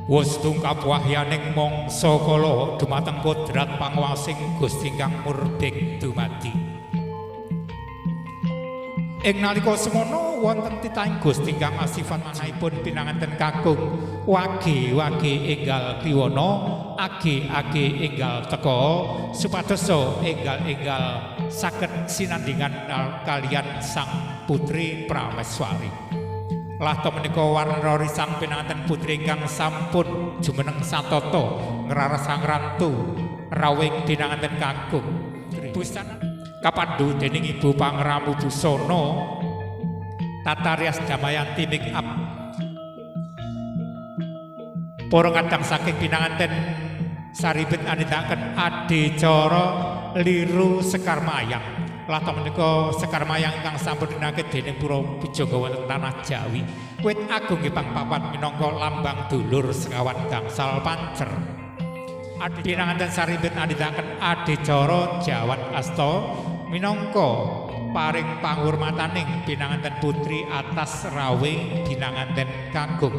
Wus tungkap wahyaning mangsa kala dumateng kodrat panguwasing Gusti kang murbeng dumadi. Ing nalika semono wonten titahing Gusti kang asifat manahipun pinanganten kakung wage-wage enggal kliwona, age-age enggal teka supados enggal-enggal saged sinandingan kaliyan sang putri Prameswari. Lah to menika warna risang pinanganten putri ingkang sampun jumeneng satata ngraras sangrantu rawing pinanganten kakung. Busana kapandhu dening Ibu Pangramu Busana Tata Rias Damayanti make up. Para kadang saking pinanganten saribet anindakaken adicara liru Sekar Mayang. Lah to menika Sekar Mayang ingkang sampun dinakit dening pura pujangga wonten tanah Jawi. Wit agung nggih pang papat minangka lambang dulur sekawan gangsal pancer. Pinanganten saribet anindakaken adicara jawat asta minangka paring pangurmataning pinanganten putri atas rawing pinanganten kakung.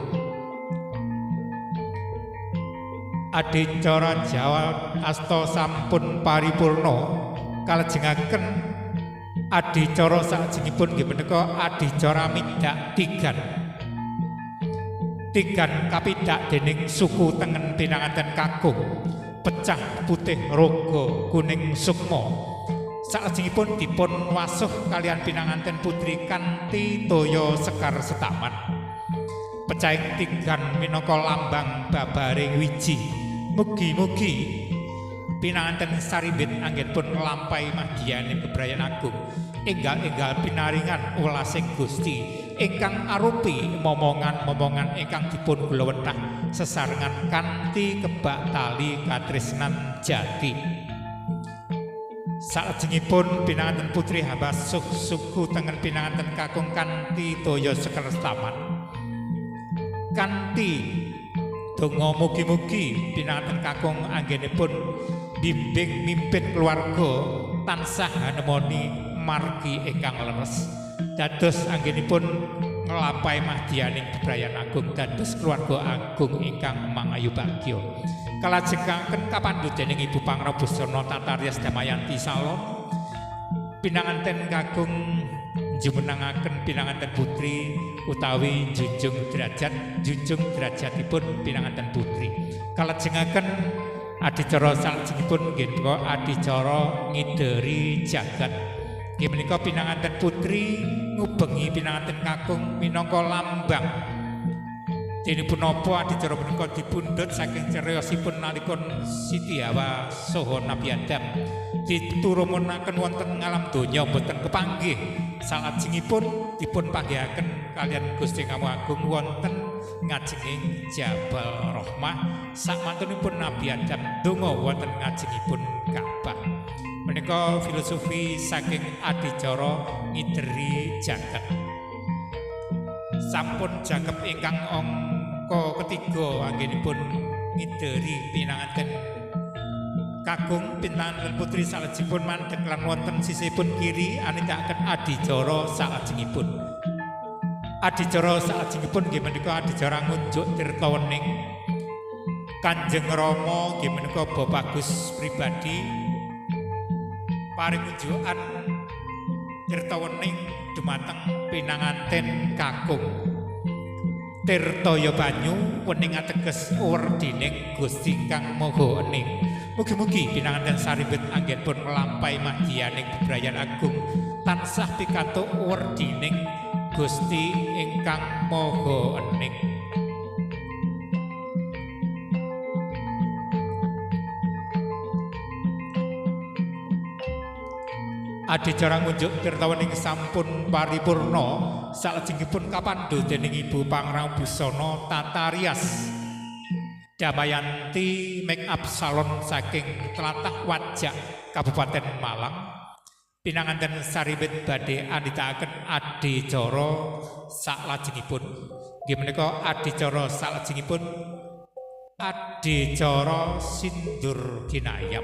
Adicara jawat asta sampun paripurna kalajengaken adicara salajengipun nggih menika adicara midak tigan. Tigan kapidak dening suku tengen pinanganten kakung, pecah putih raga kuning sukma. Salajengipun dipun wasuh kaliyan pinanganten putri kanthi toya sekar setaman. Pecahing tigan minangka lambang babaring wiji. Mugi-mugi pinanganten sarimbit anggenipun nglampahi madyaning bebrayan agung. Enggal-enggal pinaringan welasing Gusti ingkang arupi momongan-momongan ingkang dipun gulawentah sesarengan kanthi kebak tali katresnan jati. Salajengipun pinanganten putri hambasuh suku tengen pinanganten kakung kanthi toya sekar setaman. Kanthi donga mugi-mugi pinanganten kakung anggenipun bimbing mimpin keluarga tansah hanemoni margi ingkang leres. Dados anggenipun nglampahi madyaning bebrayan agung dados keluarga agung ingkang mangayu bagya. Kalajengaken kapandhut dening Ibu Pangrabusana Tata Rias Damayanti Salon pinanganten kakung jumenengaken pinanganten putri utawi junjung derajat junjung derajatipun pinanganten putri. Kalajengaken adicara salajengipun nggih menika adicara ngideri jagat. Nggih menika pinanganten putri ngubengi pinanganten kakung minangka lambang. Dene punapa adicara punika dipundhut saking cariyosipun nalika Siti Hawa saha Nabi Adam diturumunaken wonten ngalam donya boten kepanggih. Salajengipun dipun panggihaken kaliyan Gusti Kang Agung wonten ngajenging Jabal Rahmah sakmantunipun Nabi Adam donga wonten ngajengipun Ka'bah. Menika filosofi saking adicara ngideri jagat. Sampun jagep ingkang angka ketiga anggenipun ngideri pinanganten kakung pinanganten putri salajengipun mandheg lan wonten sisihipun kiri anindakaken adicara salajengipun. Adicara salajengipun nggih menika adicara ngunjuk tirta wening. Kanjeng Rama nggih menika Bapak Agus pribadi paring unjukan tirta wening dumateng pinanganten kakung. Tirta ya banyu wening ateges werdining Gusti Kang Maha Ening. Mugi-mugi pinanganten saribet anggenipun nglampahi madyaning bebrayan agung tansah pikantuk werdining Gusti ingkang Maha Ening. Adicara ngunjuk tirta wening sampun paripurna salajengipun kapandhut dening Ibu Pangrambusana Tata Rias Damayanti make up salon saking tlatah Wajak Kabupaten Malang. Pinanganten saribet badhe andhitakaken adicara saklajengipun. Nggih menika adicara salajengipun adicara sindur ginayam.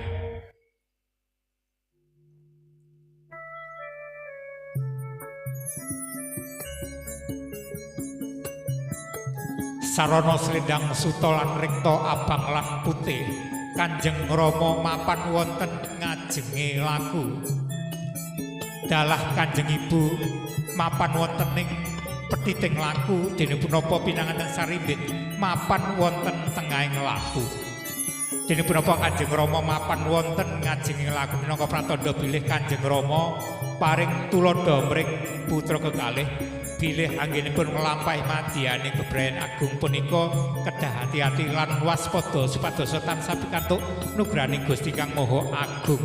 Sarana selendang suta lan rekta abang lan putih. Kanjeng Rama mapan wonten ngajenge laku. Dalah Kanjeng Ibu mapan wonten ing pethiting laku, dene punapa pinanganten sarimbit mapan wonten tengahing laku. Dene punapa Kanjeng Rama mapan wonten ngajenging laku minangka pratandha bilih Kanjeng Rama paring tuladha mring putra kekalih bilih anggenipun nglampahi madyaning bebrayan agung punika kedah hati-hati lan waspada supados tansah pikantuk nugrahaning Gusti Kang Maha Agung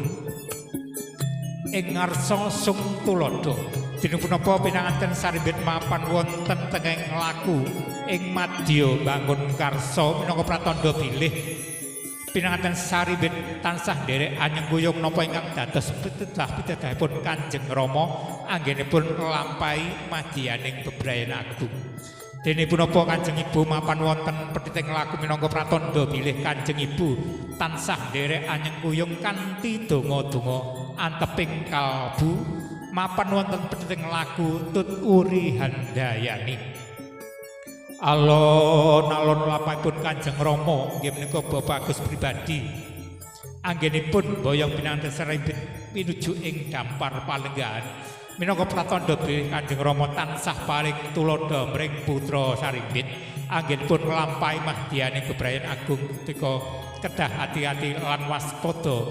ing ngarsa sung tuladha. Dene punapa pinanganten sarimbit mapan wonten tengahing laku ing madya bangun karsa minangka pratandha bilih pinanganten sarimbit tansah nderek anyengkuyung napa ingkang dados pitedah-pitedahipun Kanjeng Rama anggenipun nglampahi madyaning bebrayan agung. Dene punapa Kanjeng Ibu mapan wonten pethiting laku minangka pratandha bilih Kanjeng Ibu tansah nderek anyengkuyung kanthi donga-donga anteping kalbu mapan wonten pethiting laku tut uri handayani. Alon-alon lampahipun Kanjeng Rama inggih menika Bapak Agus pribadi anggenipun boyong pinanganten sarimbit pinuju ing dampar palenggahan minangka pratandha bilih Kanjeng Rama tansah paring tuladha mring putra sarimbit anggenipun nglampahi madyaning bebrayan agung ketika kedah ati-ati lan waspada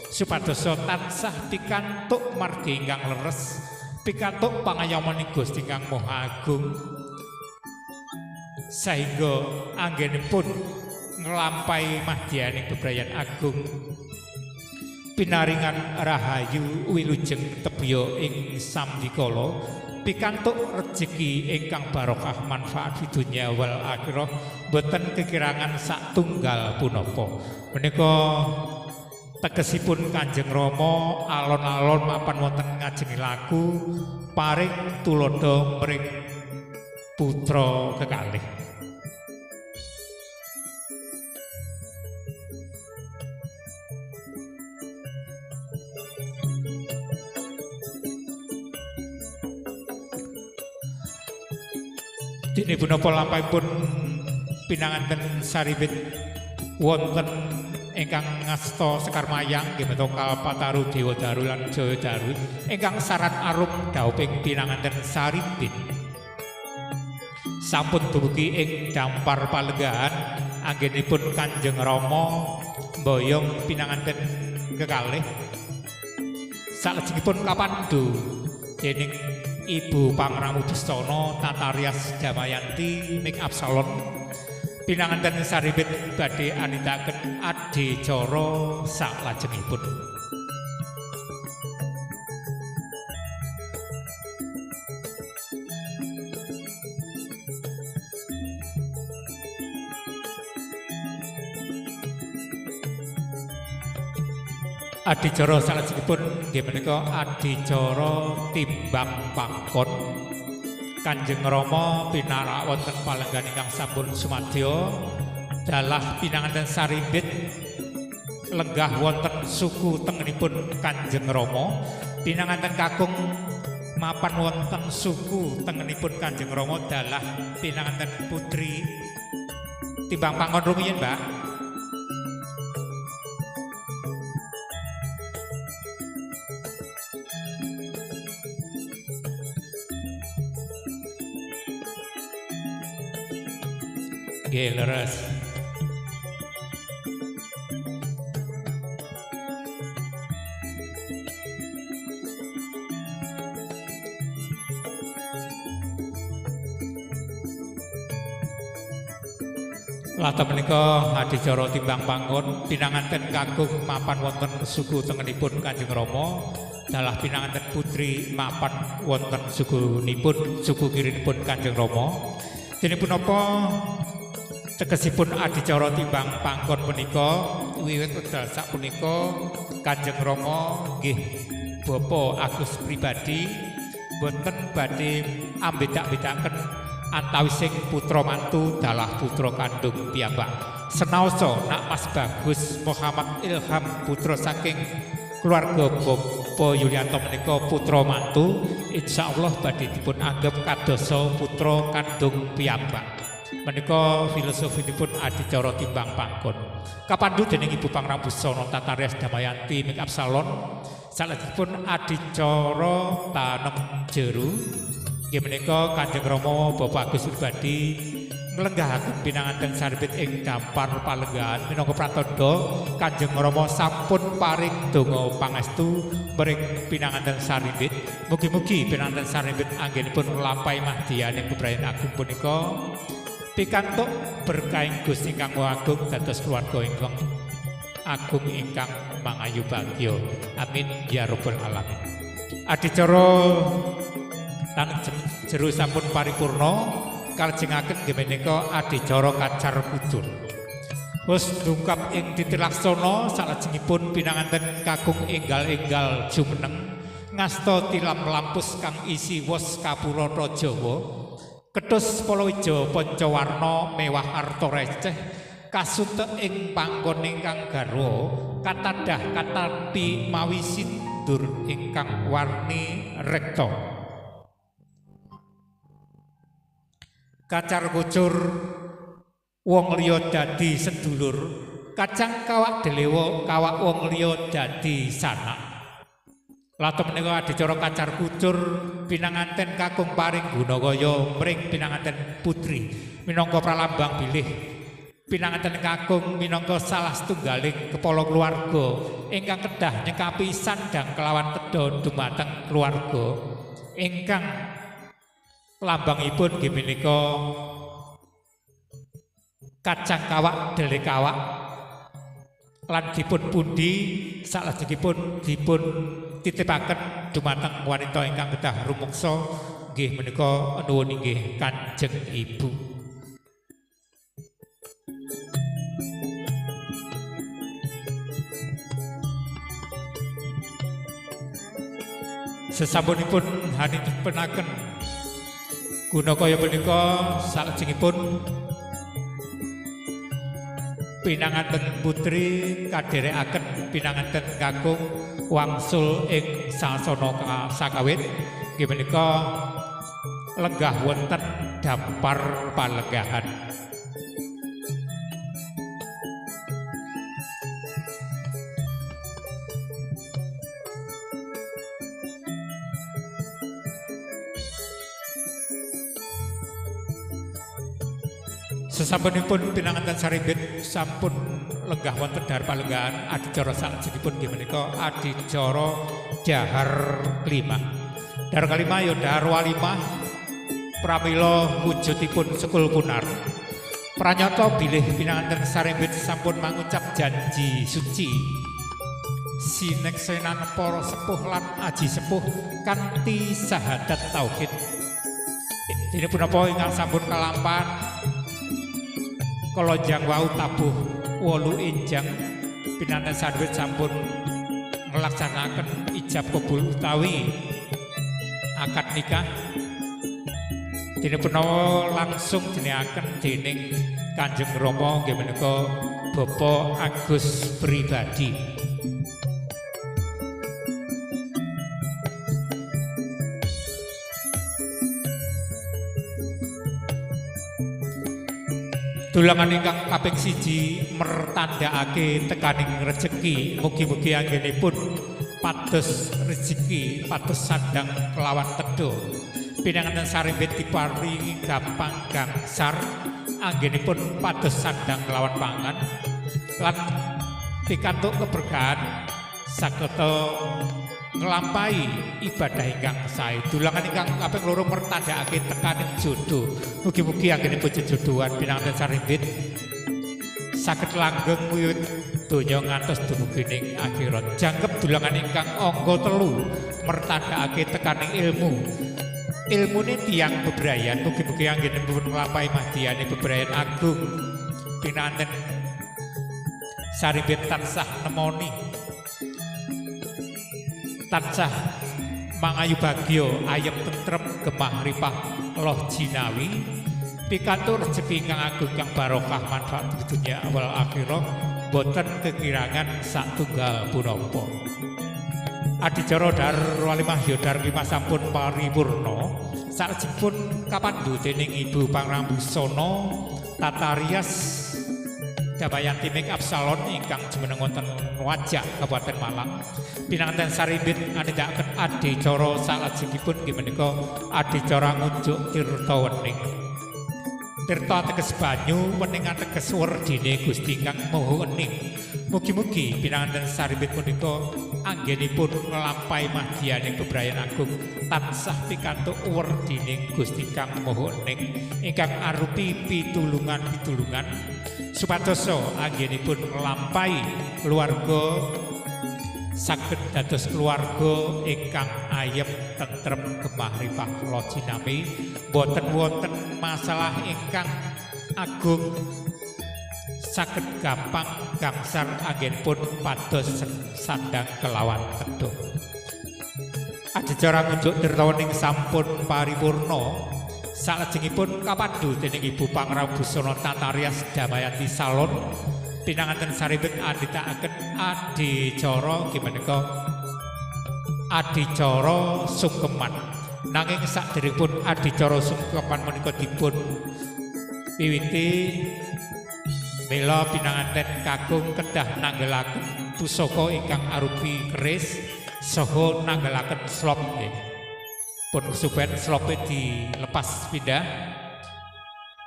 supados tansah pikantuk margi ingkang leres, pikantuk pangayomaning Gusti Kang Maha Agung sehingga anggenipun nglampahi madyaning bebrayan agung pinaringan rahayu wilujeng tebya ing sambikala pikantuk rejeki ingkang barokah manfaat di dunya wal akhirah boten kekirangan satunggal punapa. Menika tegesipun Kanjeng Rama alon-alon mapan wonten ngajeng laku paring tuladha mring putra kekalih. Dene punapa lampahipun pinanganten sarimbit wonten ingkang ngasta Sekar Mayang nggih menika Kalpataru Dewa Daru lan Jaya Daru ingkang sarat arum dhauping pinanganten sarimbit sampun dumugi ing dampar palenggahan anggenipun Kanjeng Rama mboyong pinanganten kekalih salajengipun kapandhu dening Ibu Pangramu Bestana Tata Rias Damayanti make up salon pinanganten sarimbit badhe anitaken adicara saklajengipun. Adicara salajengipun nggih menika adicara timbang pangkon. Kanjeng Rama pinarak wonten palenggan ingkang sampun sumadya dalah pinanganten sarimbit lenggah wonten suku tengenipun Kanjeng Rama pinanganten kakung mapan wonten suku tengenipun Kanjeng Rama dalah pinanganten putri timbang pangkon rumiyin, Mbak. Nggih, leres. Lata menika adicara timbang pangkon pinanganten kakung mapan wonten suku tengenipun Kanjeng Rama dalah pinanganten putri mapan wonten sukunipun suku kirinipun Kanjeng Rama. Dene punapa tegesipun adicara timbang pangkon punika wiwit wekdal sapunika Kanjeng Rama nggih Bapak Agus pribadi boten badhe ambedak-bedaken antawising putra mantu dalah putra kandung piyambak. Senaosa nak Mas Bagus Muhammad Ilham putra saking keluarga Bapak Yulianto menika putra mantu, insyaallah badhe dipun anggap kadosa putra kandung piyambak. Menika filosofinipun adicara timbang panggon. Kapandhu dening Ibu Pangrambusana Tatarias Damayanti make up salon. Salajengipun adicara tanem jeru. Inggih menika Kanjeng Rama Bapak Agus Pribadi nglenggahaken pinanganten sarbit ing dampar palenggahan minangka pratandha Kanjeng Rama sampun paring donga pangestu mring pinanganten sarimbit. Mugi-mugi pinanganten sarimbit anggenipun nglampahi madyaning bebrayan agung punika pikantuk berkahing Gusti ingkang Maha Agung dados keluarga ingkang agung ingkang mangayu bagya. Amin ya rabbal alamin. Adicara tanem jeru sampun paripurna, kalajengaken nggih menika adicara kacar kucur. Wis dungkap ing titilaksana salajengipun pinanganten kakung enggal-enggal jumeneng ngasta tilam lampus kang isi wos kapurata Jawa. Ketus palawija pancawarna mewah arta receh kasutek ing panggon ingkang garwa katadah katapi mawi sindur ingkang warni rekta. Kacar kucur wong liya dadi sedulur, kacang kawak delewa kawak wong liya dadi sanak. Lato menika adicara kacar kucur pinanganten kakung paring guna kaya mring pinanganten putri minangka pralambang bilih pinanganten kakung minangka salah setunggaling kepala keluarga ingkang kedah nyekapi sandang kelawan tedha dumateng keluarga ingkang lambangipun nggih menika kacang kawak dele kawak lan dipun pundi salajengipun dipun titipaken dumateng wanita ingkang kedah rumeksa nggih menika nuwun inggih Kanjeng Ibu. Sesampunipun hanitenaken guna kaya punika salajengipun pinanganten putri kadherekaken pinanganten kakung wangsul ing sasana sakawit nggih menika lenggah wonten dampar palenggahan. Sesampunipun pinanganten sarimbit sampun lenggah wonten dhahar palenggahan adicara salajengipun nggih menika adicara dahar kelima. Dahar kelima ya dahar walimah pramila wujudipun sekul kunar. Pranyata bilih pinanganten sarimbit sampun mangucap janji suci sineksenan para sepuh lan aji sepuh kanthi syahadat tauhid. Dene punapa ingkang sampun kalampahan kalonjang wau tabuh 8 injang pinanganten sarimbit sampun nglaksanakaken ijab kabul utawi akad nikah. Dene punapa langsung dinekaken dening Kanjeng Rama nggih menika Bapak Agus Pribadi. Dulangan ingkang kaping 1 mertandhakake tekaning rejeki, mugi-mugi anggenipun pados rejeki, pados sandang kelawan tedha. Pinanganten sarimbit diparingi gampang gangsar, anggenipun pados sandang kelawan pangan lan pikantuk keberkahan sageta nglampahi ibadah ingkang sae. Dulangan ingkang kaping 2 mertandhakake tekaning jodoh. Mugi-mugi anggenipun jejodohan pinanganten sarimbit saged langgeng wiwit donya ngantos dumugi ning akhirat. Jangkep dulangan ingkang angka 3 mertandhakake tekaning ilmu. Ilmune tiyang bebrayan, mugi-mugi anggenipun nglampahi madiyane bebrayan agung. Pinanganten sarimbit tansah nemoni, tansah mangayu bagya, ayem tentrem, gemah ripah loh jinawi, pikantuk rejeki ingkang agung kang barokah manfaat di dunya wal akhirah, boten kekirangan satunggal punapa. Adicara dar walimah ya dar lima sampun paripurna. Salajengipun kapandhu dening Ibu Pangrambusana Tata Rias Damayanti Make Up Salon ingkang jumeneng wonten Wajak Kabupaten Malang. Pinanganten sarimbit anindakaken adicara salajengipun inggih menika adicara ngunjuk tirta wening. Tirta ateges banyu, wening ateges werdine Gusti ingkang Maha Wening. Mugi-mugi pinanganten sarimbit punika anggenipun nglampahi madyaning bebrayan agung tansah pikantuk werdining Gusti kang Maha Wening ingkang arupi pitulungan-pitulungan supados anggenipun nglampahi keluarga saged dados keluarga ingkang ayem tentrem gemah ripah lojinami, boten wonten masalah ingkang agung saged gampang gangsar anggenipun pados sandang kelawan tedhung. Adicara ngunjuk tirta wening sampun paripurna. Salajengipun kapandhu dening Ibu Pangrambusana Tata Rias Damayanti Salon pinanganten sarimbit andhitakaken adicara inggih menika adicara sungkeman. Nanging saderengipun adicara sungkeman menika dipun wiwiti, mila pinanganten kakung kedah nanggelaken pusaka ingkang arupi keris saha nanggelaken slop nggih. Pun kesupen slope dilepas pindah.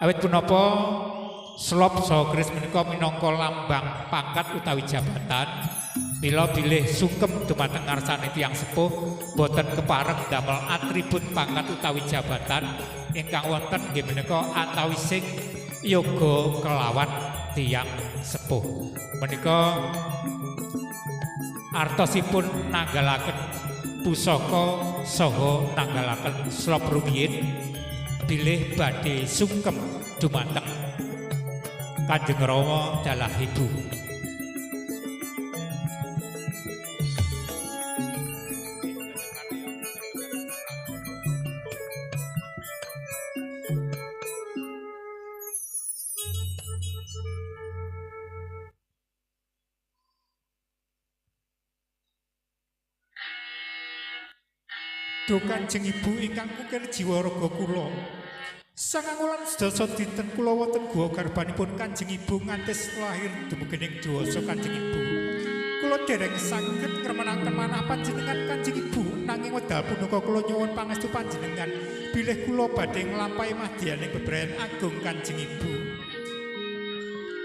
Awit punapa slop saha keris menika minangka lambang pangkat utawi jabatan. Mila bilih sungkem dumateng ngarsane tiyang sepuh boten kepareng damel atribut pangkat utawi jabatan ingkang wonten nggih menika antawising yoga kelawan tiyang sepuh. Menika artosipun nanggalaken pusaka saha nanggalaken slop rumiyin bilih badhe sungkem dumateng Kanjeng Rama dalah Ibu. Duh Kanjeng Ibu ingkang kukir jiwa raga kula. Sangang wulan sedasa dinten kula wonten guwa garbanipun Kanjeng Ibu ngantos lahir dumugi ing dewasa Kanjeng Ibu. Kula dereng saged ngremenaken manah panjenengan Kanjeng Ibu, nanging wekdal punika kula nyuwun pangestu panjenengan bilih kula badhe nglampahi madyaning bebrayan agung Kanjeng Ibu.